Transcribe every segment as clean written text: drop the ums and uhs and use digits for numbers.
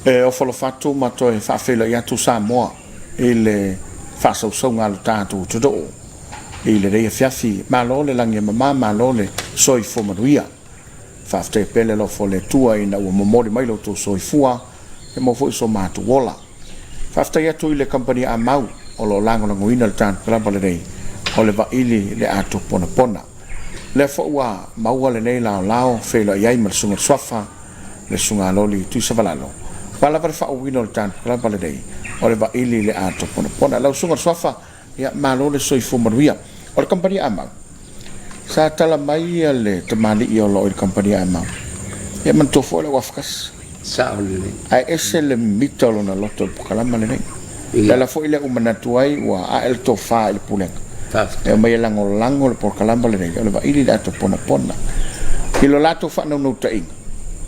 E ofo alofa atu ma toe faafeiloai atu Samoa i le faasausauga a lo tatou atunuu i lenei afiafi. Malo le lagi e mama, malo le soifua manuia. Faafetai pea le alofa o le Atua ina ua momoli mai lo outou soifua e maua foi so matou ola. Faafetai atu i le Kamupani Amau o lo o lagolagoina le tanukalaba lenei o le Vaili le Ato Ponapona. O lea foi ua maua lenei laolao feiloai ai ma le Susuga i le Suafa, le Susuga Loli Tuisavalalo. Ua lava le faauuina o le tanukalaba lenei o le Vaili le Ato Ponapona. Lau Susuga i le Suafa, ia malo le soifua manuia. O le Kamupani Amau, sa tala mai le tamalii o lo o i le Kamupani Amau, ia manatua foi le au afakasi. Sao lelei. Ae ese le mita o lona loto i le polokalama lenei. Le ala foi lea ua manatu ai ua ae le tofa i le pulega. Faafetai. E omai e lagolago le polokalama lenei o le Vaili le Ato Ponapona. I lo latou faanaunautaiga,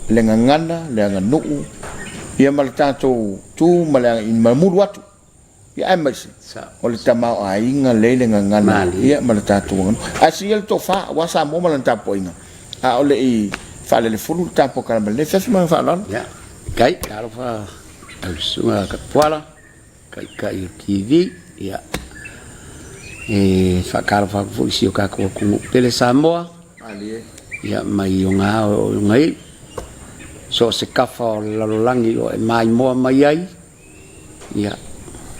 le gagana, le aganuu, ia ma le tatou tu ma le mamulu atu. Ia aemaise o le tamaoaiga lea i le gagana ia ma le tatou aganuu. Ae sii ia le tofa aua Samoa ma lana tapuaiga a o le i faalelefulu le tatou polokalame lenei. Fefe ma le faaaloalo. Ia, kai, talofa lau susuga Tapuala, Taitai o TV, ia, e faatalofa atu foi i si o tatou atunuu pele Samoa, Malie. Ia, mai ona ao e oo i ona iu, so o se tafa o le lalolagi o e maimoa mai ai, Ia,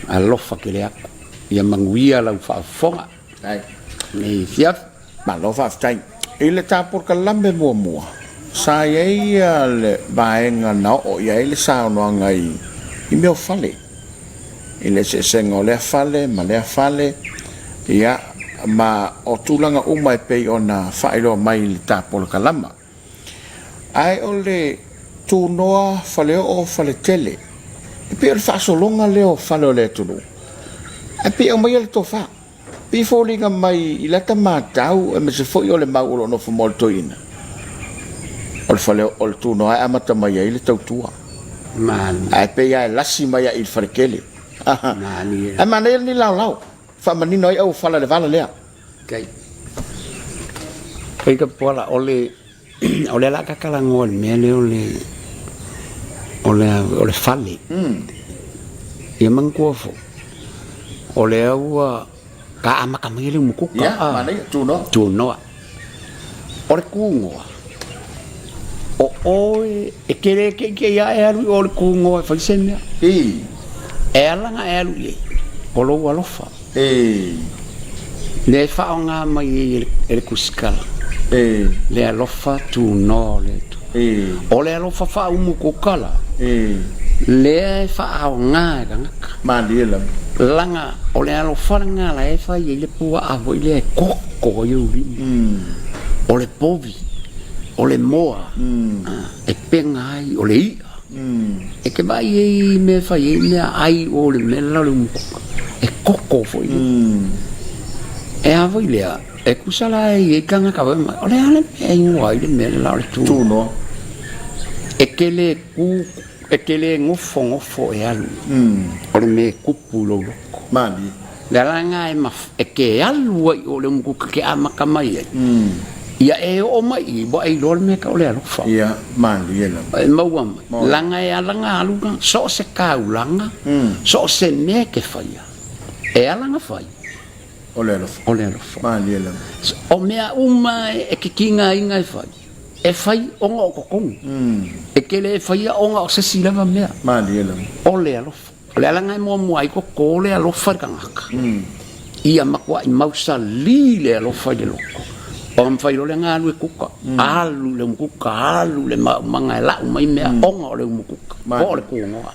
alofa tele atu. Ia manuia lau faafofoga. Faafetai. Nei afiafi. Malo faafetai. I le ta polokalame muamua, sa i ai le vaega na oo i ai le saunoaga i i mea o fale, i le eseesega o lea fale ma lea fale, ia, ma o tulaga uma e pei ona faailoa mai i le ta polokalama. Ae o le tunoa faleoo faletele, e pei o le faasologa lea o fale o le atunuu, ae pei e aumaia le tofa. E pei e foliga mai i lata matau aemaise foi o le mau o lo o nofo ma le toeaina, o le fale o le tunoa e amata mai ai le tautua. Ae pei lava e lasi mai lava i le faletele. Ae manaia lenei laolao, faamanino ai auofala i le vala lea. Kai. Kai Tapuala, o le o lea la ta talanoa i le mea lea o le o le o le fale. Ia manatua foi, o lea ua ta amata mai le umukuka. Ia, manaia, tunoa. Tunoa. O le tunoa, o oe e te le teitei ae alu i o le tunoa e fai se mea. E ala ona e alu i ai, o lou alofa. Lea e faaaoga mai ai e le tusitala le alofa tunoa o le Atua. O le alofa faaumukukala lea e faaaoga e tagata. Malie lava. Laga o le alofa lena la e fai ai le puaa foi lea e koko ai ou lima. O le povi, o le moa, e pega ai, o le i'a. E te vaai ai i mea e fai ai mea ai o le mea la o le umukuka. E koko foi lea. E a foi lea, e tusa la e i ai tagata foi mai, o le a le mea e igoa ai le mea le la o le tu. Tunoa. E te le tu, e te le nofonofo e alu. O le mea e tupu i lou loto. Malie. Le ala lena e maf, e te alu ai o le umukuka ke amata mai ai. Ia e oo mai i, ua e iloa le mea e tau o le alofa. Ia, malie lava. E maua mai. Leaga e ala ona alu na, so o se taulaga, so o se mea e te faia, e ala ona fai. O le alofa. O le alofa. Malie lava. O mea uma e te tigaina e fai, e fai ona o totonu. E te le faia ona o se isi lava mea. Malie lava. O le alofa. O le ala lena e muamua ai koko le alofa i le tagata. Ia matuai mausali le alofa i le loto. Ona mafai loa lea ona alu e kuka. Alu le umukuka, alu le maumaga e lau mai mea ona o le umukuka, po o le kugoa.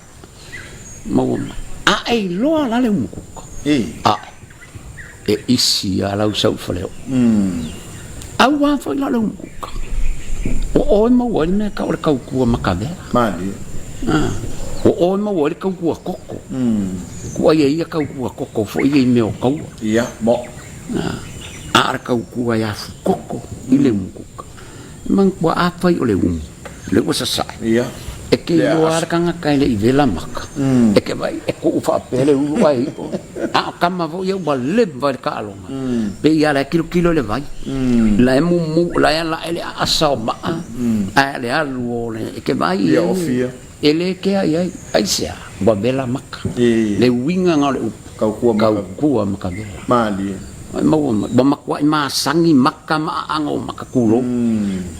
Maua mai. A e iloa la le umukuka, ae e isi lava lau sau i faleoo. Aua foi la o le umukuka, o oe maua ai le mea e tau o le tautua matavela. Malie. O oe maua ai le tautua toto. Kuai e ia tautua toto foi ia i mea o taua. Ia, mo. A o le tautua e afu toto i le umukuka. Manatua afai o le umu, lea ua sasae. Ia. E ke iloa le tagata e le i vela maka. E ke vai e kuu faapea le ulu ae ipo. A o kama foi ia ua leva i le taaloga. Pei lava la e kilokilo i le vai. La e mumu, la e ala ae le aasa o maa, ae le alu o le, e ke vaai i ai, e le kea i ai. Aisea? Ua vela maka. Le uiga na o le upu, kaukua ma ka vela. E maua mai, ua matuai masani maka ma aaga o maka tulou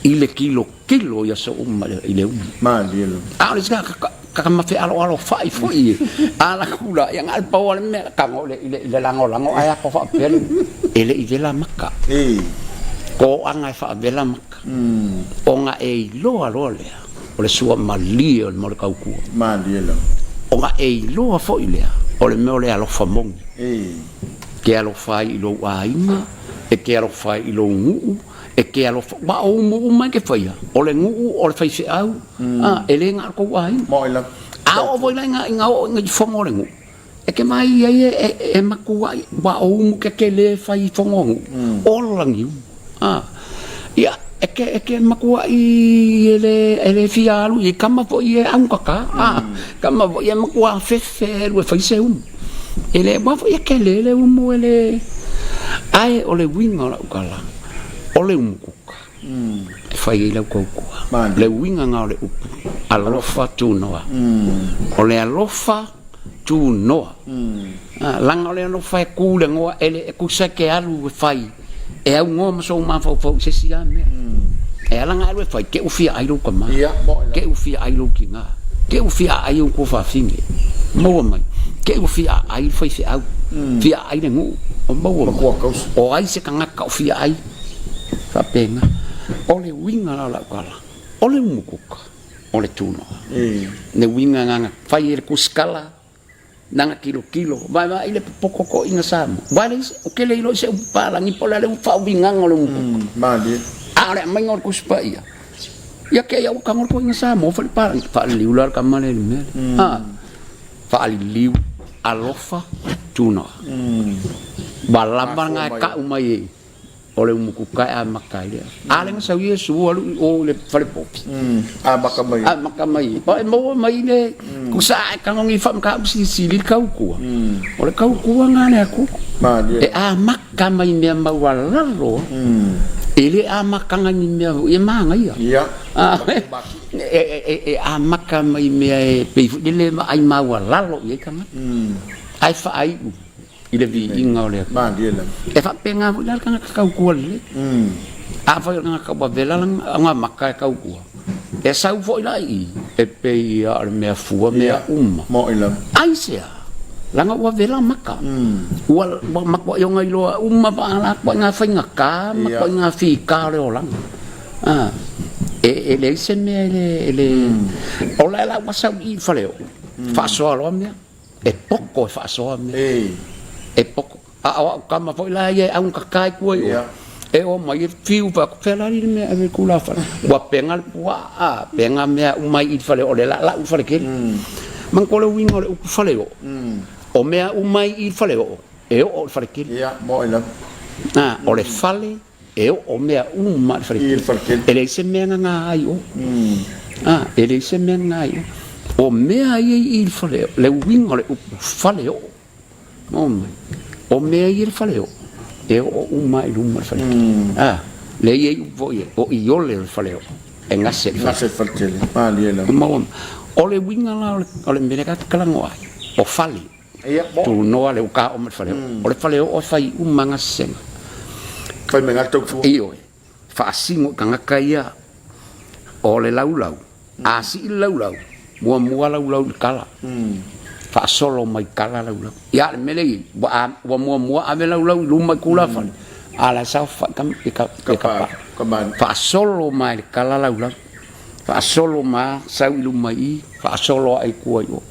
i le kilokilo. Kilo i aso uma i le umi. Malie lava. A o le isi tagata fealoalofa'i foi e ala kula ia na o le pau lava le mea tago i le lagolago ae ato faapea le e le i vela maka. Toaga e faavela maka ona e iloa loa lea o le suamalie o le mea o le tautua. Malie lava. Ona e iloa foi lea o le mea o le alofa moni. Ke alofa ai i lou aiga, e te alofa ai i lou nuu, E te alofa, aua o umu uma e te faia, o le nuu, o le faifeau, a, e le na o le tou aiga. Moi lava. A oo foi la ina, ina oo i fono o le nuu, e te vaai i ai e, e, e matuai, aua o umu te tele e fai i fono o nuu, ola ni umu. A, ia, e te, e te matuai e le, e le fia alu i ai, kama foi e augata, a, kama foi e matua fefe e alu e fai se umu. E le aua foi e tele le umu e le ae o le uiga o lau tala o le umu kuka e fai ai lau tautua. Le uiga na o le upu alofa tunoa. O le alofa tunoa. Leaga o le alofa e tu le goa e le e tusa e te alu e fai e aunoa ma sou mafaufau i se isi lava mea. E ala ona alu e fai, te u fia ai lou tama, te u fia ai lou tina, te u fia aai ou tuafafine, maua mai, te u fia aai le faifeau, fia aai le nuu, o maua mai, o ai se tagata o fia ai, faapena. O le uiga la o lau tala, o le umukuka, o le tunoa. Le uiga na fai e le kusikala, Nana tilotilo, vaevae i le popoto toeaiina Samoa. Aua e leai se, ou te le iloa i se upu palagi po o le a le faauigaga o le umukuka. Malie. A o le aumaiga o le Tusi Paia, ia te i a ua tago le toeaina Samoa fai le palagi. Faaliliu la le tama lea i le mea lea. A, faaliliu, alofa, tunoa. Ua lava lena e tau mai ai. O le umukuka e amata ai lea. A lea na sau Iesu alu i o i le fale povi. Amata mai. Amata mai. O e maua mai le kusa a e tago ni faamataupu silisili le tautua. O le tautua lena a le Atua. E amata mai i mea maualalo. E le amataga i ni mea foi e manaia. E amata mai i mea e pei foi lele e vaai maualalo i ai tagata. Ae faaiu i le viiga o le Atua. Malie lava. E faapena foi la le tagata tautua lelei. Afai o le tagata ua vela lana maka e tautua, e sau foi la i i, e pei lava o le mea fua mea uma. Moi lava. Aisea? Leaga ua vela maka. Ua matuai ona iloa uma vaalakuai ngā faigata ma matuai ngā fika o le olaga. E leai se mea e le, e le, o la e la ua sau i i i le faleoo, faasoa loa mea. E poto e faasoa mea. E poto. A o au tama foi la ia e augata i tua i o, e o mai e fiu fai atu, fea la alii le mea e ave i le tulafale. Ua pega le puaa, a pega mea uma i le fale o lea o le a lau i le faletele. Manatua le uiga o le upu faleoo, o mea uma i le faleoo, e oo i le faletele. O le fale E oo mea uma i le faletele. E leai se mea gagā ai i o. A, e leai se mea gagā ai i o. O mea ia i le fale, le uiga o le upu faleoo, maua mai, o mea ia i le faleoo, e oo uma i luma i le faletele. A, lea e i ai upu foi e, o iole o le faleoo, e gase i le faletele. Gase i le faletele, malie lava. Maua mai. O le uiga la o le mea lea tatou te talanoa ai, o fale. Tunoa le uka o ma le faleoo. O le faleoo e fai uma gasesega. Fai mai ngā tautua. Ioe. Faasino i tagata ia o le laulau. A sii le laulau, muamua laulau i le kala. Faasolo mai kala laulau. Ia le mea lea i ai, ua muamua ave laulau i luma i tulafale, a la e saofai i ka pā. Faasolo mai le kala laulau. Faasolo ma sau i luma i i, faasolo ae i tua i o.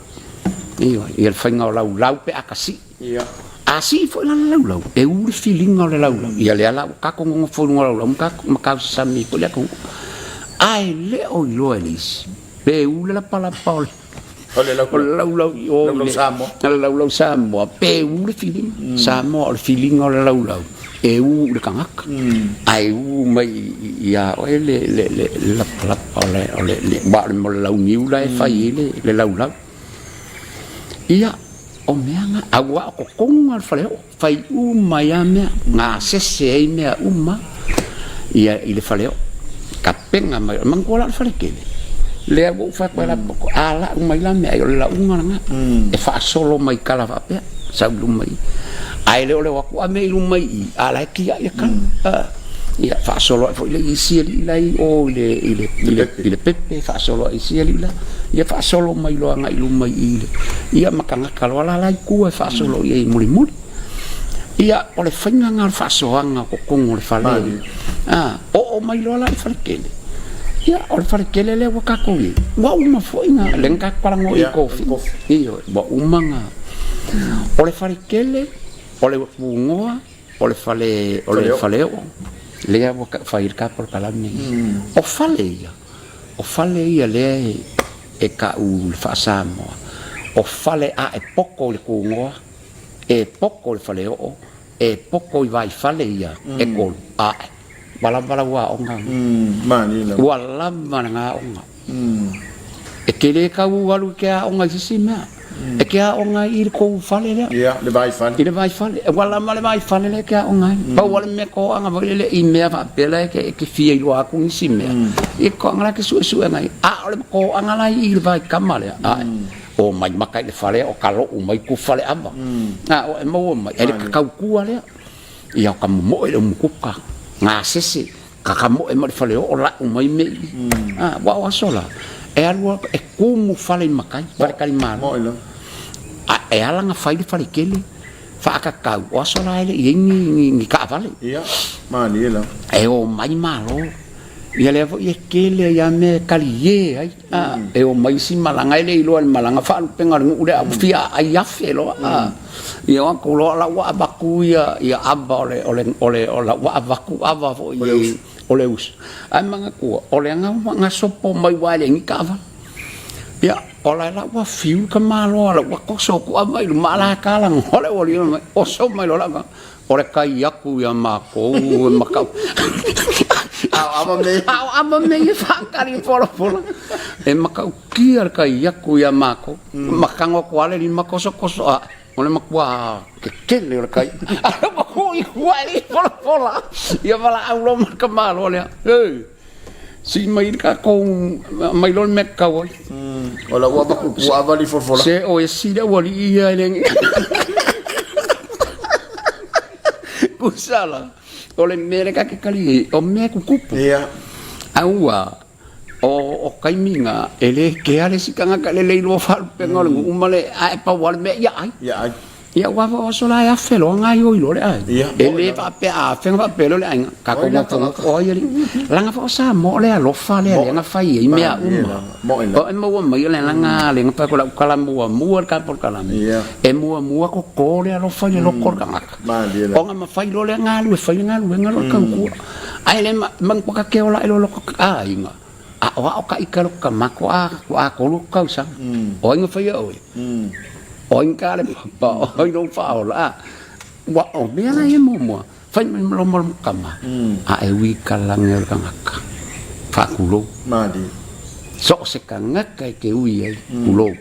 Ioe, ia le faiga o laulau pe a ka sii. Ia. A sii foi la le laulau, e u le filiga o le laulau. Ia lea la ua tatou nonofo i luga o laulau ma tatou ma tausasami foi le atunuu. Ae le o iloa e le isi, pe u le lapalapa o le O le laulau i o i le Samoa. O le laulau Samoa, pe u le filiga. Samoa o le filiga o le laulau. E ū i le tagata, ae ū mai iā oe le lapalapa o le, aua o le launiu la e fai ai le laulau. Ia, o mea na, aua o totonu na o le faleoo, fai uma ai lava mea, gasese ai mea uma ia i le faleoo, tapena mai. Manatua la o le faletele, lea ua ou fai atu ai la, a lau mai la meaai o le lauga lena, e faasolo mai tala faapea, sau i luma i i. Ae le o le o atu ave i luma i i, a o la e tiai le tala. Ia faasolo ae foi le isi alii la i o i le, i le, i le, i le pepe, faasolo ae isi alii la, ia faasolo mai loa agai i luma i i, ia ma tagata loa la la i tua e faasolo i ai mulimuli. Ia, o le faiga lena o le faasoaga o totonu o le fale. A, oo mai loa la i le faletele. Ia, o le faletele lea ua tatou i ai, ua uma foi na, lea na tatou talanoa i kofi. Ioe, ua uma na. O le faletele, o le punoa, o le fale, o le faleoo, lea ua fai ai le ta polokalame. O fale ia, o fale ia lea e tau i le faa-Samoa, o fale a e poto i le tunoa, e poto i le faleoo, e poto i vaifale ia e tolu, ae ua lava lau aoga. Ua lava lena aoga. E te le tau alu e te aoga i se isi mea. E te aoga ai i le tou fale lea. Ia, le vaifale. I le vaifale. Ua lava le vaifale lea e te aoga ai. Pau lava le mea toaga foi lele i mea faapea la e te fia iloa atu nisi mea. Ia toaga la e te suesuega ai. A o le toaga la i le vaikama lea, ae. Omai maka i le fale o ka lo'u mai ku fale ava. A o e maua mai, e le kakautua lea. Ia o ka momoe le umukuka, gasese, ka ka moe ma le fale oo la'u mai me i. A, ua o aso la, e alu e kumu fale i makai, fale talimalo. A e ala na fai le fale tele, faakakau, o aso la e le i ai ni, ni taavale. Ia, malie lava. E omai malo. Ia lea foi e tele ai lava mea e talie ai. A, e omai isi malaga, e le iloa e le malaga faalupega o le nuu lea, a ua fia aai afe loa. A, ia o atu loa la ua avatu ia, ia ava o le, o le, o le, o la ua avatu ava foi o le usu. O le usu. Ae manatua, o le aga ua gasopo mai aua e leai ni taavale. Ia, o la la ua fiu le tamaloa, la ua toso atu ava i luma, a la e talanoa le aualii mai, oso mai loa le ava. O le kai aku iā mākou e makau. A o ava mea ia? A o ava mea ia faatali polapola. E makautia le kai aku iā mākou. Makago atu lava le lima kosokoso ae, o le matua tetele o le kai. A ua hui ua e le polapola. Ia valaau loa ma le tamaloa lea, Hei! Sii mai le tatou mai loa le mea tatau ai. O la ua avatu ua ava le folafola. Se o esi le aualii ia e le Tusa la, o le mea lea ta te tali ai, o mea e tutupu. Ia. A ua, o taimi na, e le kea le isi tagata e lelei loa faalupega o le nuu ma le, ae pau lava le mea ia ai. Ia ai. Ia aua foi o aso la e afe loa gaioi loa le aiga. E le faapea a afe ona faapea lea o le aiga. Tatou nofonofo o ai alii. Leaga foi o Samoa o le alofa lea lea na fai ai mea uma. O e maua mai o le alaga lea na fai atu lau tala muamua le tatou polokalame. E muamua toto le alofa i le loto o le tagata. Ona mafai loa lea galue fai le galuega loa le tautua. Ae le manatua ta te ola ae loa lota aiga. A o ao ka ika lota tama toa tolu atu tausaga. O ai na faia oe? O ai na ta le papa? O ai lou faaola? A, ua o mea la ia muamua, fai mai ma loma loma tama, a e ui ka lagi o le tagata, faatulou. Malie. So o se tagata e te ui ai, tulou.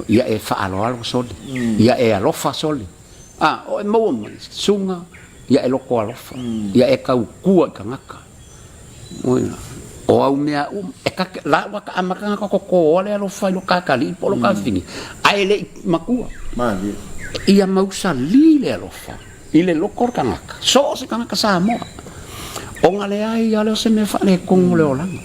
Ia e faaaloalo sole, ia e alofa sole. A, o e maua mai, suga, ia e loto alofa, ia e tautua i tagata. O au mea uma, e ta te, la ua ta amata ona totoa le alofa i lo ta atalii po o lo ta afafine, ae le i matua. Malie. Ia mausali le alofa i le loko o le tagata, so o se tagata Samoa, ona leai lava lea o se mea faaletonu o le olaga.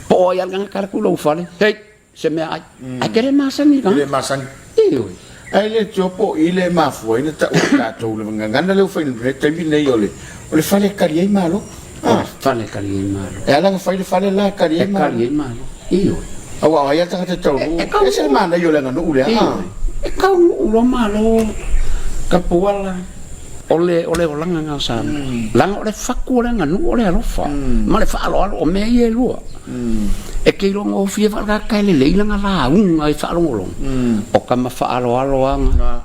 Po o ai lava le tagata e alu atu i lou fale, hei! Se mea ai. Ae te le masani i le Te le masani. Ioe. Ae le iloa po o i le mafua ai na tau e tatou le gagana lea ua fai i le taimi lenei o le o le fale e tali ai Malo. O le fale e tali ai Malo. E ala ona fai le fale la e tali ai Malo. E tali ai Malo. Ioe. Aua o ai lava le tagata e taunuu, e ese le manaia o le aganuu lea. Ioe. E taunuu loa Malo, Tapuala, o le o le olaga lena o Samoa. Leaga o le fatu o le aganuu o le alofa ma le faaaloalo, o mea ia e lua. E te iloa gofie faalekaka e lelei lana lauga i faalogologo o tama faaaloalo aga,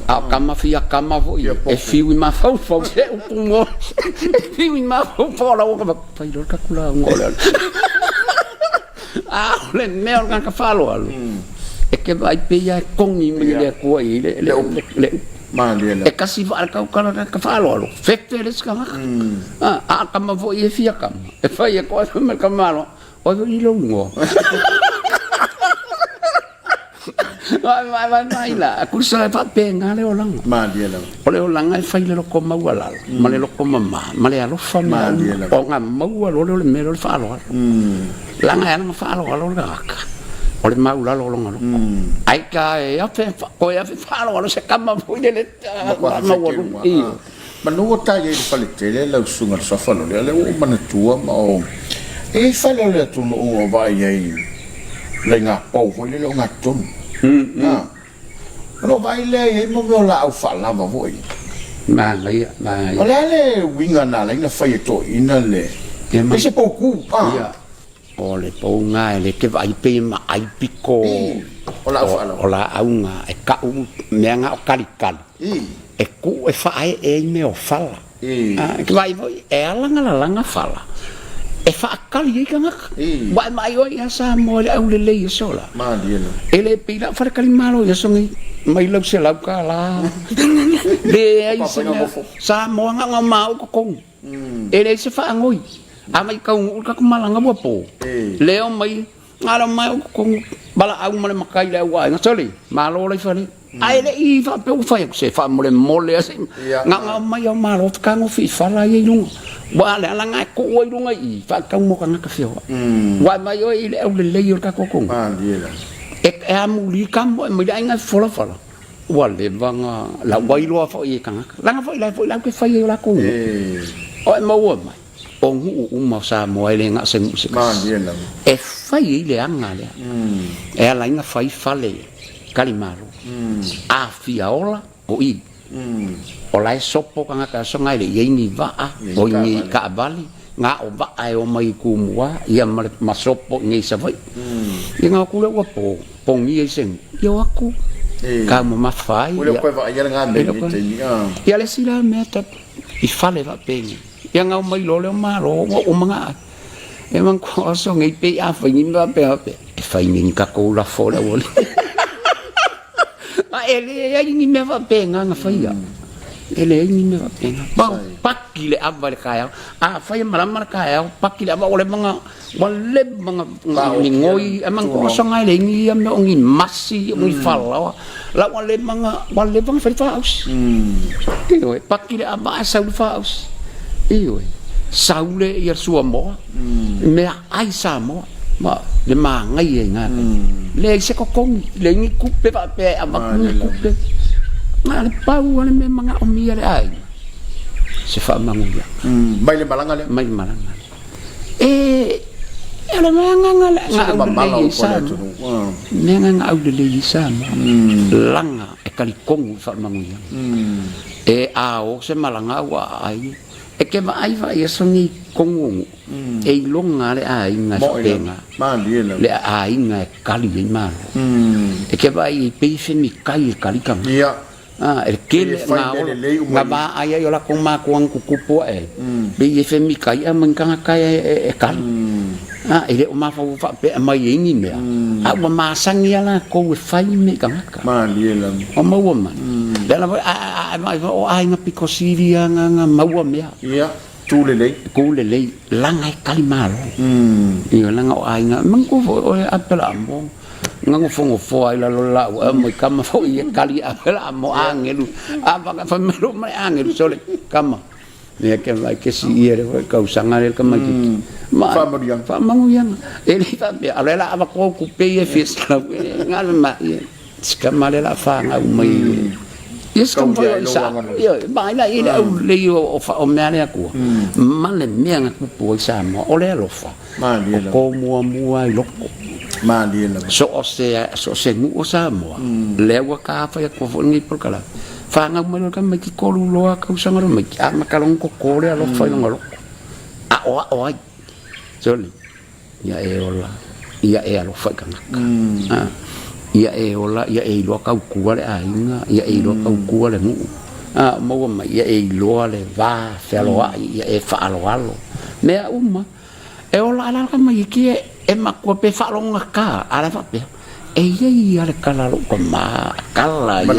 a o tama fia tama foi e fiu i mafaufau se upu mo e fiu i mafaufau o lau ona fai loa le tatou lauga o le a o le mea o le tagata faaaloalo e te vaai pei lava e togi mai e le Atua i le le upu. E tasi faaletautala le tagata faaaloalo, fefe le isi tagata. A o tama foi e fia tama e fai atu ai ma le tamaloa, Oi foi lou igoa. Vai vai la, kusa e faapena le olaga. Malie lava. O le olaga e fai le loko maualalo mm. ma le loko mamā ma le alofa ma o ga maua loa le o le mea lea o le faaaloalo. Mm. Laga e ala ona faaaloalo le tagata o le maulalo o lona loko. Mm. Ai ka e afe koe afe faaaloalo se kama foi le le maualuga. Manu ua ta i ai i le fale tele lau susuga i le suafa lole, o lea ua ou manatua ma o e i ai fale o le atunuu o vaai ai laiga pou foi lele o gatotonu. Ona ou vaai lea e i ai mo mea o laau faalava foi. Manaia, manaia. O le a le uiga na ala ai ona fai e toeaiina le pei se pou ku, a? O le pou na e le te vaai pei e maai pito o laau faalava. O laau na e kau mea na o kalikali. E ku e faaee ai mea o fala. E te vaai foi e ala na lalaga fala e faakali ai tagata. Ua e vaai oe ia Samoa i le aulelei e sola. E le pei lau faletalimalo i aso nei mai lau $100. Leai se mea. Samoa na ona maua i totonu. E leai se faanoi. A mai taunuu le tatou malaga ua po, leo mai, galo mai o totonu valaau ma le matai i le auaiga, sole, malo lai fale. Ae le i faapea ua fai atu se faamolemole a se na ona omai a o malo fetagofi i fala ia i luga. Ua le ala na e tuu ai i luga i i, faatatau mo tagata feoai. Ua aumai oe i le aulelei o le tatou atunuu. E amuli kamo e mai le aiga e folafala. Ua leva na la ua iloa foi e tagata. Leaga foi la foi la ke fai ai o latou nuu. O e maua mai, o nuu uma o Samoa e le na o se nuu se tasi. E fai ai le aga lea. E ala ai na fai fale talimalo. A fia ola, o i. O la e sopo tagata aso na e le i ai ni vaa, o ni taavale, na o vaa e omai i Tumua, ia ma le ma sopo i nei Savaii. Ia na o atu lea ua po. Pogia i se nuu, ia o atu, taumamafa ai. Ua le o koe vaaia lena mea i lenei taimi, a. Ia le isi la mea ta i fale faapenei, ia na omai loa lea o Malo ua uma ona ai. Ia manatua aso nei pei a fai ni mea faapea faapea, e fai nei ni tatou lafo o le aualii. A e leai ni mea faapena na faia. E leai ni mea faapena. Pau paki le ava i le taeao. Afai e malama le taeao, paki le ava ua leva ona Ua leva na migoi e man ko songa le ngi ia me o ngi masi o ngi falaoa la ua leva na ua leva na fai faausi ioe paki le ava a sau le faausi ioe sau le ia Suamoa mea ai Samoa ma le manaia i na leai se totogi leai ni tupe faapea e avatu ni tupe na o le pau lava le mea manaomia e le aiga se faamanuiaga mai le malaga lea mai le malaga lea. E o le mea na aulelei ai Samoa, mea na aulelei ai Samoa, laga e talitonu i faamanuiaga. E ao se malaga ua aai, e te vaai vaai aso nei i totonu o nuu, e iloga le aiga e faapena, le aiga e kali ai malo. E te vaai ai pei e femikai e kali tagata. A, e le tele na ola, na vaai ai o latou matua na tutupu ae ai, pei e femikai a ma ni tagata e kali. A, e le o mafaufau faapea e aumai ai ni mea, a ua masani lava latou e fai mea i tagata. Ua maua mai. Le ala foi, a e vaai foi o aiga pito sili lava na maua mea. Ia, tu lelei. Tu lelei, leaga e kali malo. Ioe, leaga o aiga, manatua foi oe Apelamo, Na nofonofo ai lalo le laau e mai kama foi e kali a la mo agelu a waka fai mai lo mai agelu sole kama ia ke mai ke si ia le foi kausaga le kama ki ma Faamanuiaga. Faamanuiaga e le faapea a le la ava ko ku pe ia fia selau e ngā le ma ia sikama le la whāngau mai ia sikama foi o isa ia mai la i le au lei o o mea le akua ma le mea na kupu ai Samoa o le alofa Malie lava. O ko muamua i loko. Malie lava. So o se, so o se nuu o Samoa, lea ua ka fai atua foi lenei polokalame. Fanau mai loa le tamaiti tolu loa tausaga le tamaiti, amata loa ona koko le alofa i lona loko. Aoao ai. Sole, ia e ola. Ia e alofa i tagata. Ia e ola, ia e iloa tautua le aiga, ia e iloa tautua le nuu. A, maua mai, ia e iloa le va fealoai, ia e faaaloalo. Mea uma. E ola ala ka mai ki e matua pe faalogogata, a la e faapea, e i ai ia le tala a lou tama, tala ia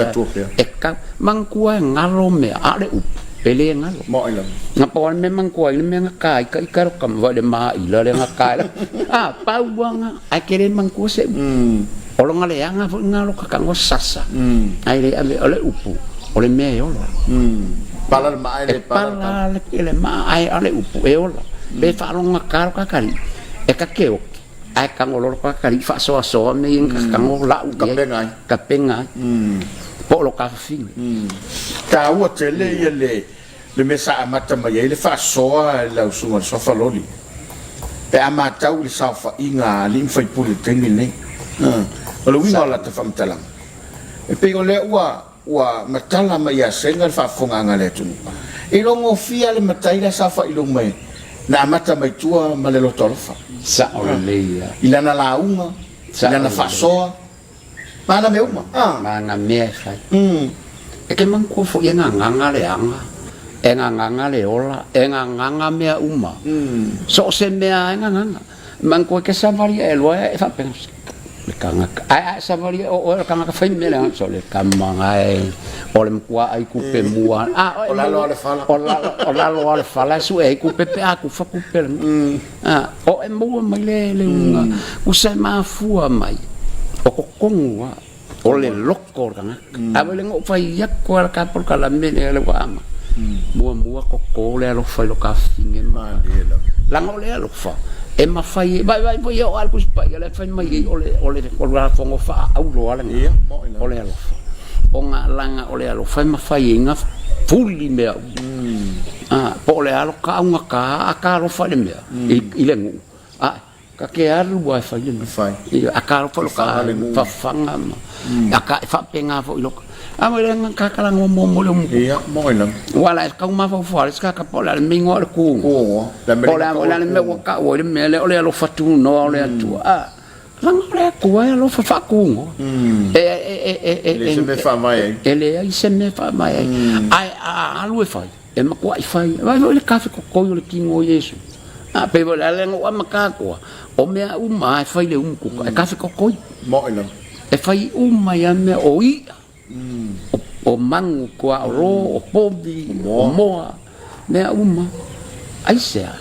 e tau, manatua e galo mea, a o le upu, e le galo. Na pau lava le mea e manatua ai le mea na ta ai ita e lou tama, vaai i le maila lea na ta ai, a, pau lava na, ae te le manatua se upu. O lona leaga foi lena o lota tago sasa, ae le ave, o le upu, o le mea e ola. Pala le maa e le pala. E pala le maa, ae o le upu e ola. Pe faalogogata lo tatou e ta te oki, ae tago loa lo tatou alii faasoasoa mea ia na tago lau i ai. Tapena ai. Tapena ai. Po o lo ta fafine. Taua tele ia le le mea sa amata mai ai le faasoa e lau Susuga i le Suafa Loli pe a matau i le saofaiga a alii ma faipule i le taimi lenei. O le uiga o lata faamatalaga, e pei o lea ua ua matala mai ia Sega le faafofogaaga a le atunuu. E iloagofie lava le matai la e saofai i luma na amata mai tua ma le loto alofa. Sao lelei lava. I lana lauga, i lana faasoa, ma ana mea uma. Ma ana mea e fai. E te manatua foi e gagaga le aga, e gagaga le ola, e gagaga mea uma. So o se mea lava e gagaga. Manatua e te savali ae loa e faapena le tagata. Ae a e savali o oe o le tagata fai mea leaga, so le tama gae o le matua ai kupe mua. A o lalo o le fala. O lalo o lalo o le fala e sue ai kupe pe a kufa kupe le. A o e maua mai le le uga. Usa e mafua mai o totonu a O le loko o le tagata. A ua le na ou fai atu lava le polokalame lea le ua amata. Muamua koko le alofa i lo ta fafine ma leaga o le alofa e mafai ai, vaivai foi e oo lava i le Tusi Paia lea e fai mai ai o le o le Tulafono faaauro lava lena o le alofa. Ona leaga o le alofa e mafai ai ona fuli mea uma. Po o le a lo ta augata a ta alofa i le mea i le nuu, a Ta te alu lava e fai le mea. Fai. Ia, a ka alofa lo Fafaga le nuu. Fafaga ma. A ka e faapena foi lo. A mo le nga ka kala ngo mo mo le mu. Ia, mo i lama. Wala e kau mafaufau le ska ka po le me ngo le ku. Ku. La me le la le me wa ka o le me le o le alofa tu no o le atua. A langa o le atua e alofa fa ku ngo. E e e e e Le se me fa mai ai. E le ai se me fa mai ai. Ai a alu e fai. E matuaʻi fai, vaai foi le kafe kokoi o le kino o Iesu. A pei foi le ala lea na ou amata atu a, o mea uma lava e fai le umu kuka, e kafe kokoi. Moʻi lava. E fai uma ia mea, o iʻa, o manu tuaolo, o povi, o moa, mea uma. Aisea?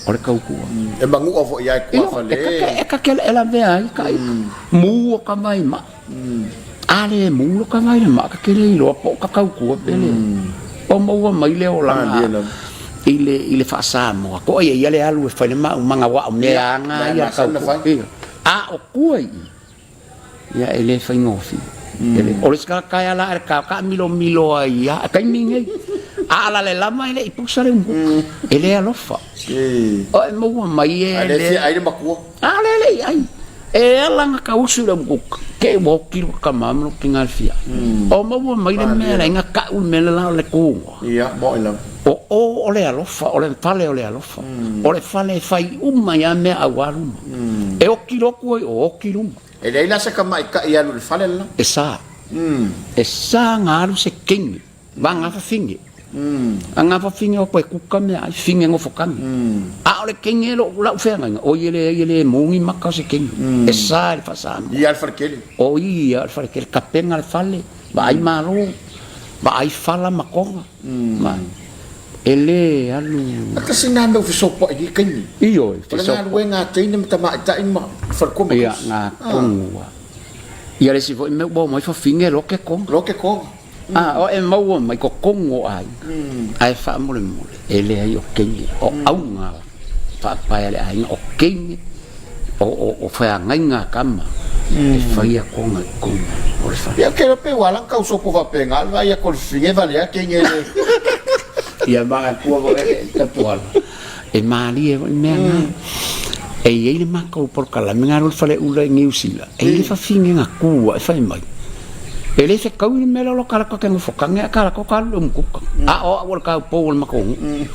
O le tautua. E manuʻa foi ia e kuafale. E kake e lavea ai ka iʻa. Mū o ka wai maʻa. A le mū lo ka wai le maʻa, ka kele iloa po o ka tautua pe le. O maua mai le olaga i le i le faa-Samoa. Ko ai ia le alu e fai le maaumaga aua o mea aga ia tautua. A o tua i i, ia e le faigofie. O le isi tagata e ala ae le ka taamilomilo ai ia taimi nei. A ala le lama e le i pusa le umukuka. E le alofa. O e maua mai e A le fia ai le matua. A le le i ai. E ala na kausu i le umukuka. Ke ua oki lo tama ma lo tina le fia. O maua mai le mea lea ina kau le mea le la o le kuga. Ia, moʻi lava. O o o le alofa, o le fale o le alofa. O le fale e fai uma ia mea aua luma. E oki loa tua i o, oki luma. E leai la se tamaitai e alu i le fale le la. E sa. E sa na alu se kenge. Va gafa fine. A gafa fine o koe kuka mea ai, fine nofo kage. A o le kenge lo lau feagaiga, o ia leai e le mu ni maka o se kenge. E sa i le faa-Samoa. Ia le faletele. O ia le faletele, tapena le fale, vaai malo, vaai fala ma koga. Ma e le alu. A tasi na mea ua fesopoai i nei taimi. Ioe, O le fesopoai. galuega a teine ma tamaitai ma faletua ma Ia, tusi. nga tonu lava. Ia le isi foi mea ua omai fafine loke koga. Loke koga. A o e maua mai totonu o aiga, ae faamolemole, e leai o teine, o auga faapae a le aiga, o teine, o feagaiga a tama, e faia kona i totonu o le fale. Ia, ou te iloa pe ua ala ona tau sopo faapena le vaai atu o le fafine valea teine le. Ia manatua foi e Tapuala, e malie foi le mea lena. E i ai le matou polokalame na alu i le faleula i Niu Sila, e i ai le fafine na tu ae fai mai, E le fetaui le mea lea o lo kalaka ke nofo kage a kalaka o ka alu i le umukuka. A o au o le kaupou o le matou nuu.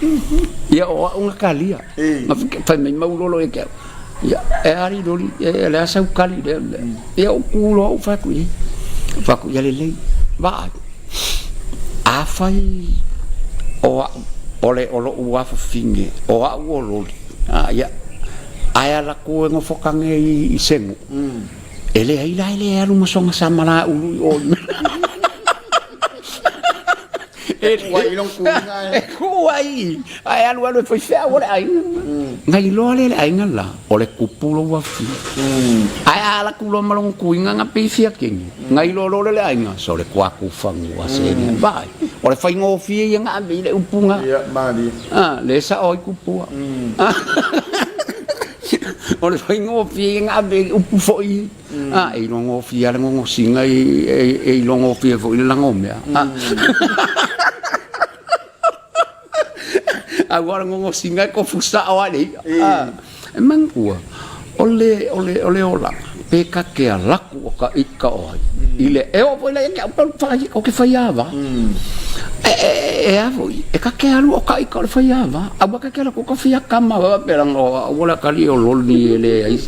Ia o au na kalia. Na fai mai maulolo ia te au. Ia, e ali loli, e le a sau kali i lea mea. Ia ou tu loa ou fai atu i ai. Fai atu, ia lelei, vaai. Afai o au, o le, o lo'u afafine, o au o loli, a, ia, ae ala atu e nofotage i, i se nuu, e leai la e le alu ma soga samala ulu i o i E kuu ai i lona tuuina ae. E kuu ai ae alu alu e fai feau o le aiga. Na iloa lea e le aiga la, o le kupu lou afio. Ae a ala atu loa ma lona tuuina na pei fia kini, na iloa loa lea e le aiga, so le kuaku fanua se mea. Vaai, o le faigofie ia na ave i le upu na. Ia, malie. A, lea e sao ai kupua. O le faigofie ia na ave i upu foi. A, e iloa gofie lava le gogosiga e iloa gofie foi le lagomea. Aua o le gogosiga e tofu sao lava i le i'a. E manatua, o le, o le, o le olaga, pe ta te alu atu o ta ita o ai, i le, e oo foi la ia te au ou te faiava. E a foi, e ta te alu o ta ita o le faiava, aua ta te alu atu o ta fia kama faapea leaga o au o le atalii o loli e leai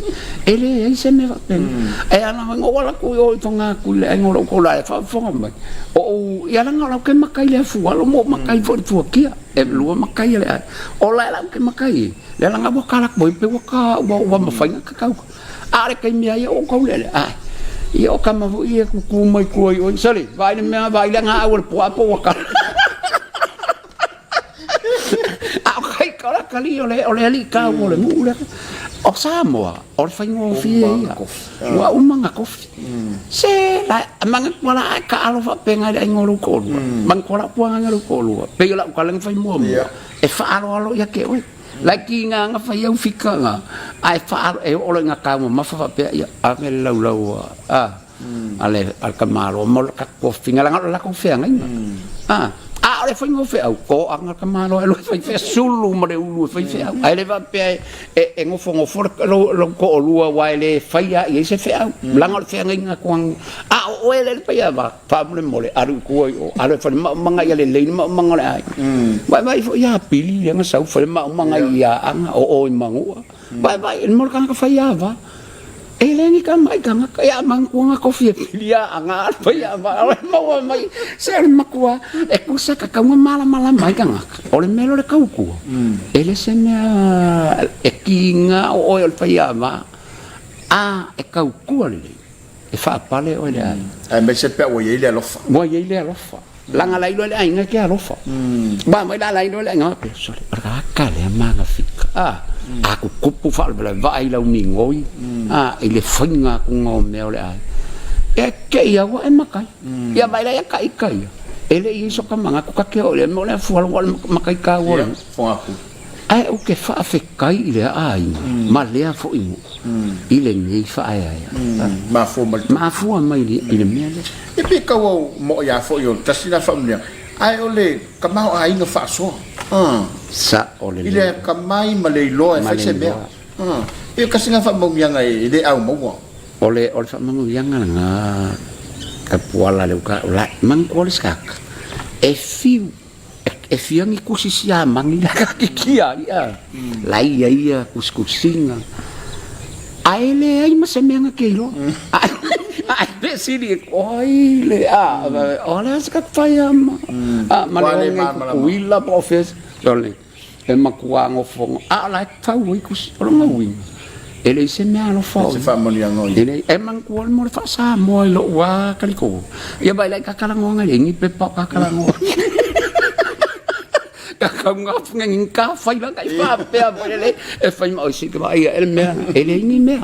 E leai se mea faapena. E ala mai, ou ala atu i o i Fogaku i le aiga o lou tola e faafofoga mai. O ou, ia leaga o lau ke makai le afualo ma ou makai foi i le fuakia. E lua makai a le aiga. O la e lau ke makai e, le ala ua kala atu ai pe ua ka, ua, ua mafai ona kakau. A o le taimi lava ia ua ou tau lele, ae, ia o tama foi ia e tutu mai tua i o, sole, vaai le mea, vaai le agaau o le puaa po ua kala. A o kai o le atalii o le o le alii tau o le nuu lea. O Samoa, o le faigofie ia. Ua uma ona tofi. Se la manatua la ae taalo faapena i le aiga o lou toalua. Manatua la upu agaga o lou toalua. Pei o lau tala na fai muamua, e faaaloalo ia te oe. Laiti ina na fai au fika na, ae faaalo e oo loa ina taumamafa faapea, ia ave le laulau a a le tamaloa ma le tofiga leaga o le latou feagaiga. A o le faiga o feau, toaga le tamaloa e alu e fai feau, sulu ma le ulu e fai feau. Ae le faapea e nofonofo lou toalua aua e le faia i ai se feau, leaga o le feagaiga toaga. A o oe lea e fai ava, faamolemole, alu i tua i o, alu e fai le maumaga ia lelei le maumaga o le aiga. Vaivai foi ia Pili lea na sau fai le maumaga i Aana, o o i Manua. Vaivai, mo le tagata faiava. E le ni tamai tagata, ia manatua na tofi e pili a aga a fai a ma o maua mai se o le matua e tusa tatau ona malamalama ai tagata. O le mea lea o le tautua, e le se mea e kiga o oe o le faiava, a e tautua lelei, e faapale oe e le aiga. Aemaise pe a ua i ai le alofa. Ua i ai le alofa. Leaga la iloa e le aiga e te alofa. Ua mai la la iloa e le aiga faapea, sole, o le tagata lea magafika. A, a tutupu faalavelave vaai i lau migoi, a, i le faiga atuga o mea o le aiga. E te i a ua e matai. Ia vaai la ia ta ita ia, e le i i ai soka manatu ta te oo i le mea o le afualo ua o le matai taua o le nuu. Ae ou te faafetai i lea aiga ma lea foi nuu i lenei faaeaea. Mafua mai i le mea lea. E pei tau au moʻo ia foi o le tasi lena faamanuiaga, ae o le tamaoaiga faasoa. Sao lelei. I le atamai ma le iloa e fai se mea. E pei o tasi lena faamanuiaga e le au maua. O le o le faamanuiaga lena Tapuala lea ua taua, la manatua le skaka, e fiu E fia ni kusi siamani la ka kikia ai a. La ia ia kusikusiga. Ae leai ma se mea na te iloa. Ae fesili o ai le a o le a se ka fai a ma a ma le onge kukuila po o fea. Sole e matua nofo a o la e tau ai kusi o lona uiga e leai se mea alofa o Se faamanuiaga o ia. E leai, e manatua le mo le faa-Samoa i lou lava talitonuga. Ia vaai la i kakalagoa e ni pepa o kakalagoa. Kakauga ni ka fai la kai faapea foi le e fai ma oi sik vaai e le mea e leai ni mea.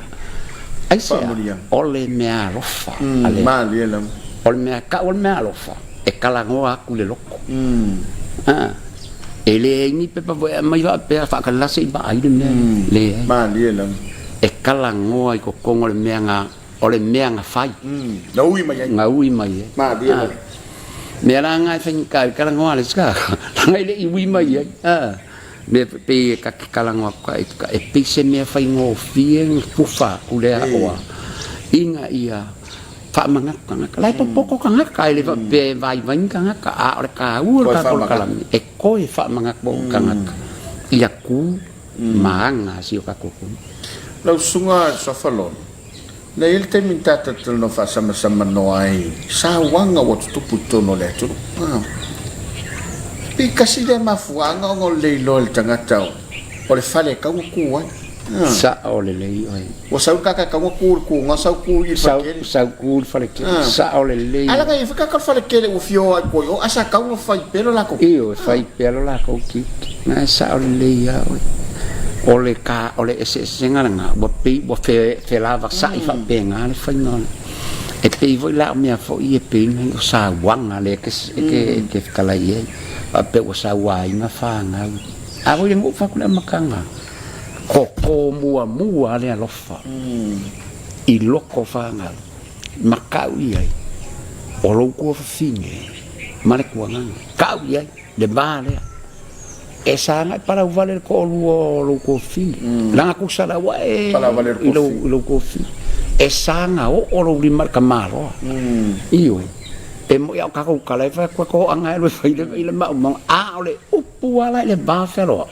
Aisea, o le mea alofa a le Malie lava. O le mea kau o le mea alofa e kalagoa atu i le loko. E leai ni pepa foi e aumai faapea faakalila se i vaai le mea lea. Leai. Malie lava. E talanoa i totonu o le mea na, o le mea na fai. Na ui mai ai. Na ui mai ai. Malie lava. Mea la na e faigata ai talanoa a le isi tagata, leaga e le i ui mai ai. Mea foi pei e ta te talanoa atu ka e pei se mea faigofie ona tufa atu le aoa ina ia Faamanatu tagata. La e popoto tagata, e le faapea e vaivai ni tagata, a o le taua o le tatou polokalame, e toe faamanatu ai tagata ia tu ma aga a si o tatou atunuu. Lau Susuga Suafa Loli, na i ai le taimi na ta talatalanoa faasamasamanoa ai i sauaga ua tutupu i totonu o le atunuu. Pei tasi lea mafuaaga ona o le le iloa e le tagata o le fale e tatau ona tu ai. Sao lelei oe. Ua sau le tagata e tatau ona tu i le tuga, sau tu i le faletele. Sau tu i le faletele. Sao lelei. Ae leaga e i ai foi tagata o le faletele ua fia o lava i tua i o, ae sa tatau ona fai pea lo latou. Ioe, fai pea lo latou tiute. Na e sao lelei lava oe. O le ka, o le eseesega lena, ua pei ua felavasai faapena le faiga o le. E pei foi la o mea foi e pei ona o sauaga lea e te fetalai i ai, faapea ua sauaina fanau. A foi le nuu fai atu le amataga, koko muamua le alofa i loko o fanau, ma kau i ai o lou tuafafine ma le tuagaga, kau i ai le va lea. E saga e palauvale le toalua o lou tuafafine, leaga tusa la ua e i lou tuafafine. E saga oo lou lima i le tamaloa. Ioe. E moi a o tatou tala e fai atu e toaga e alu e fai i le maumauga, a o le upu lava la i le va fealoai,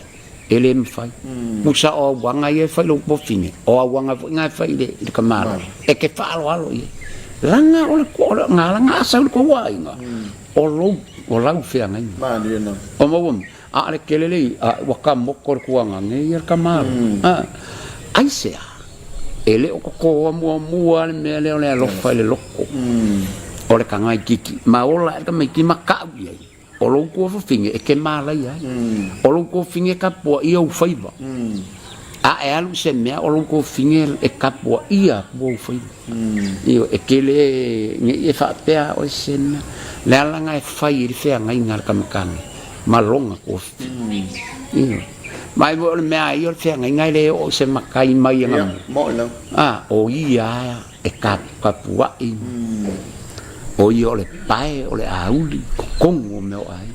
e le mafai. Tusa o auaga ia e fai i lou tuafafine, o auaga foi na e fai i le tamaloa, e te faaaloalo i ai. Leaga o le leaga a sau i le tou aiga, o lou, o lau feagaiga. Malie lava. O maua mai, a o le tele le a ua ta moto le tuaga nei ia le tamaloa. A, aisea? E le o totoa muamua le mea lea o le alofa i le loto o le tamaitiiti, ma ola ae le tamaitiiti ma tau i ai, o lou tuafafine e te malaia ai, o lou tuafafine e tapuaia ou faiva. A e alu i se mea, o lou tuafafine e tapuaia atu ou faiva. Ioe, e te le, ne i e faapea oe se mea. Le ala lena e fai ai le feagaiga a le tama tane ma lona tuafafine. Ioe. Ma o le mea lava ia o le feagaiga e le oo i se matai mai anamua. A, o ia lava e tapuai, o ia o le pae, o le auli, totonu o mea o aiga.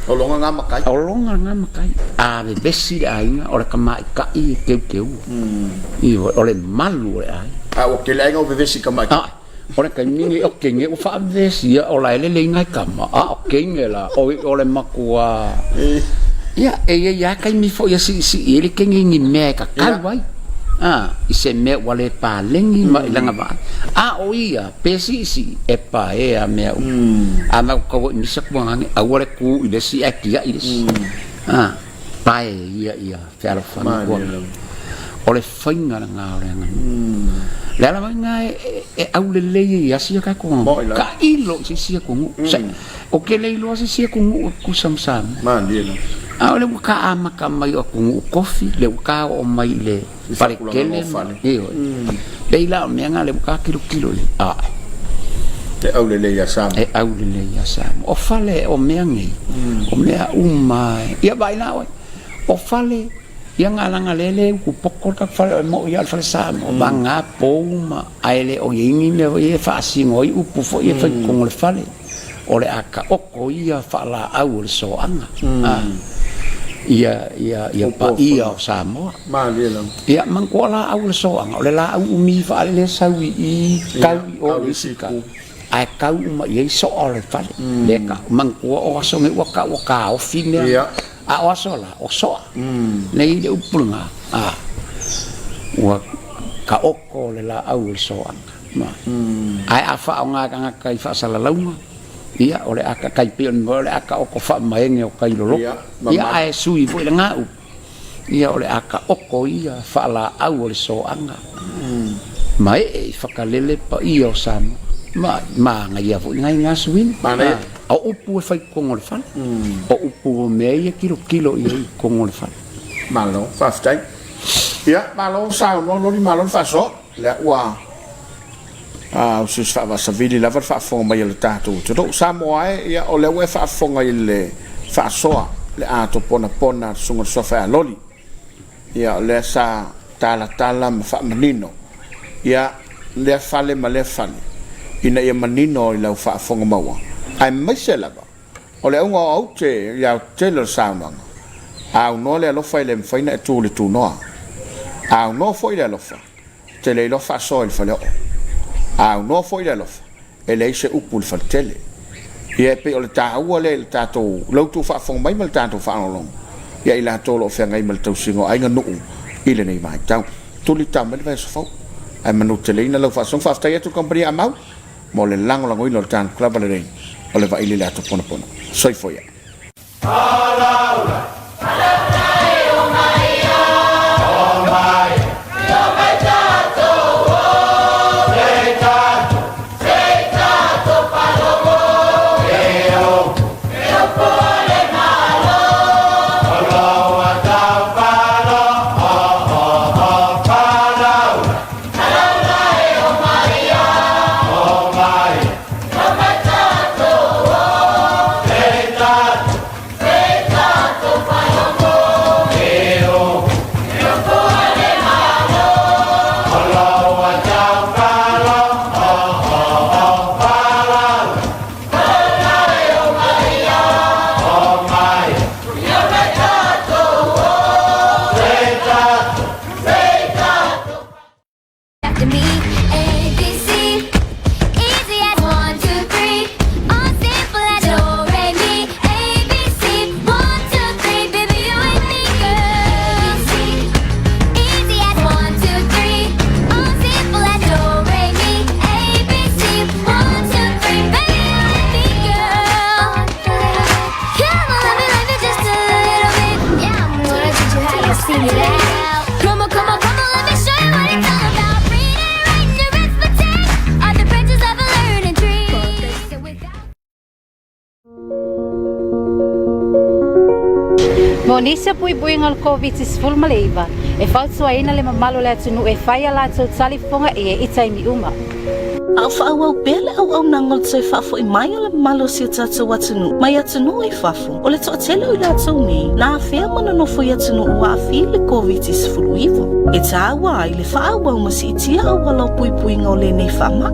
O lona na matai. O lona na matai. A vevesi le aiga, o le tamaitai e teuteua. Ioe, o le malu o le aiga. A ua tele aiga ua vevesi i tamaitai. A, o le taimi nei o kenge ua faavevesia, o la e lelei nai tama, a o kenge la, o le matua. Ia, e i ai lava taimi foi e siisii ai le kenge i ni mea e tatau ai. A, i se mea ua le paleni ma i lana vaai. A o ia, pe siisii, e paea mea uma. A na tau i misa tuagane, aua le tu i le isi ae tiai le isi. A, pae ia ia fealofani tuagane. O le faiga lena o le aganuu. Le ala foi lena e aulelei ai lava si a tatou aganuu. Tailo i se isi atunuu. Ou te le iloa se isi atunuu e tutusa ma Samoa. A o lea ua ta amata mai o atunuu tofi, lea ua ta oo mai i le faletele. Ioe. Pei la o mea na lea ua ta tilotilo i ai. Ae. E aulelei ia Samoa. E aulelei ia Samoa. O fale o mea nei, o mea uma. Ia vaai la oe. O fale Ia galaga lea le utu poto le tatou fale, e moi lava o le fale Samoa, vagana pou ma, ae le o i ai ni mea foi ia e faasino ai upu foi ia e fai i totonu o le fale. O le a taoto ia faalaau o le soaga, ia, ia, ia paia o Samoa. Ia, manatua laau o le soaga, o le laau umi faalele e sau i i, tau i o i le isi tau, ae tau uma i ai soa o le fale. Lea e tau, manatua o aso nei ua tau ua taofi mea. A o aso la, o soa. Nei i le upu lena, a, ua taoto le laau o le soaga. Ae a faaaoga e tagata i faasalalauga, ia, o le a tai pei o le a taoto faamaene o tai loloto. Ia, ae sui foi lena upu, ia, o le a taoto ia faalaau o le soaga ma ee i Fakalele paia o Samoa. Ma manaia foi nai na suiga. O upu e fai i totonu o le fale, o upu o mea ia e tilotilo i ai i totonu o le fale. Malo, faafetai. Ia, malo saunoa Loli, malo le faasoa. Lea ua o se faavaasavili lava le faafofoga mai a le tatou atunuu. Samoa e, ia, o lea ua e faafofoga i le faasoa, le ato ponapona a le Susuga i le Suafa ia Loli. Ia, o lea sa talatala ma faamanino, ia, lea fale ma lea fale, ina ia manino i lau faafofoga maua, aemaise lava o le auga o aute i aotetele o le saunoaga, a aunoa le alofa e le mafai ona e tu i le tunoa. A aunoa foi le alofa, e te le iloa faasoa i le faleoo. A aunoa foi le alofa, e leai se upu i le faletele. Ia e pei o le taua lea i le tatou, la outou faafofoga mai ma le tatou faalogologo ia i latou o lo o feagai ma le tausiga o aiga, nuu i lenei vaitau. Tuli ta mai le vaiaso fou. Ae manuteleina lau faasoaga. Faafetai atu i le kamupani Amau mo le lagolagoina o le tatou lava lelei o le vaili i le ato ponapono. Soifua ia. After me, A, B, C. Easy as 1, 2, 3. All simple as do, re, mi. A, B, C. 1, 2, 3. Baby, you and me, girl. A, B, C. Easy as 1, 2, 3. All simple as do, re, mi. A, B, C. 1, 2, 3. Baby, you and me, girl. Come on, let me love you just a little bit. Yeah, I'm gonna teach you how to sing it out. Come on, come on, come on, let me show you what it's all about. Reading, writing, arithmetic are the branches of a learning tree. Mo nisi o puipuiga o le Koviti-19, e fautuaina le mamalu o le atunuu e fai a latou tali fofoga ie i taimi uma. A o faaauau pea le auaunaga o le toe faafoi mai o le mamalu o si o tatou atunuu mai atunuu i fafo, o le toatele o i latou nei na afea ma nonofo i atunuu ua aafia i le Koviti-19, e tāua ai le faaauau ma siitia auala o puipuiga o lenei faamai.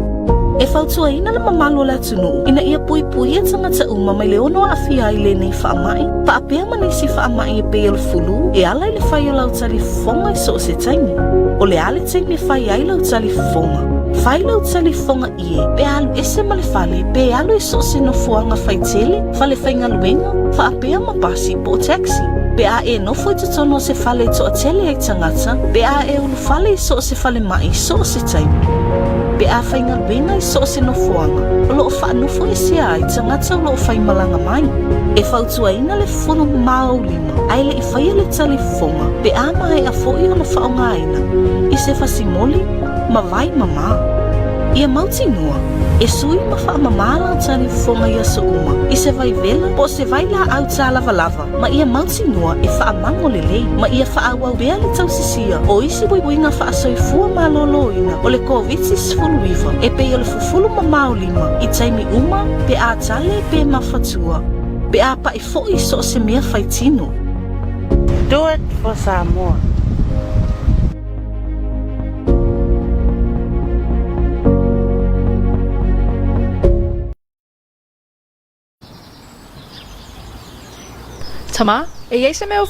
E fautuaina le mamalu o le atunuu ina ia puipuia tagata uma mai le ono aafia ai i lenei faamai, faapea ma nisi faamai e pei o le fulu e ala i le fai o lau talifofoga i so o se taimi. O le a le taimi e fai ai lau talifofoga? Fai lau talifofoga ie pe a alu ese ma le fale pe alu i so o se nofoaga faitele, fale faigaluega, faapea ma pasi po o taxi. Pe a e nofo i totonu o se fale e toatele ai tagata, pe a e ulufale i so o se falemai i so o se taimi. Pe a faigaluega i so o se nofoaga o lo o faanofo esea ai tagata o lo o faimalaga mai. E fautuaina le fufulu mama o ou lima ae le i faia le talifofoga pe a maea foi ona faaaogaina i se fasimoli ma vai mama. Ia mautinoa, e sui ma faamama lau talifofoga i aso uma i se vai vela po o se vai laau tālavalava ma ia mautinoa e faamago lelei ma ia faaauau pea le tausisia o isi puipuiga faasoifua malōlōina o le Koviti-19 e pei o le fufulu mama o lima i taimi uma pe a tale pe mafatua pe a paʻi foi i so o se mea faitino. Do it for Samoa. Tama, e i ai se mea o.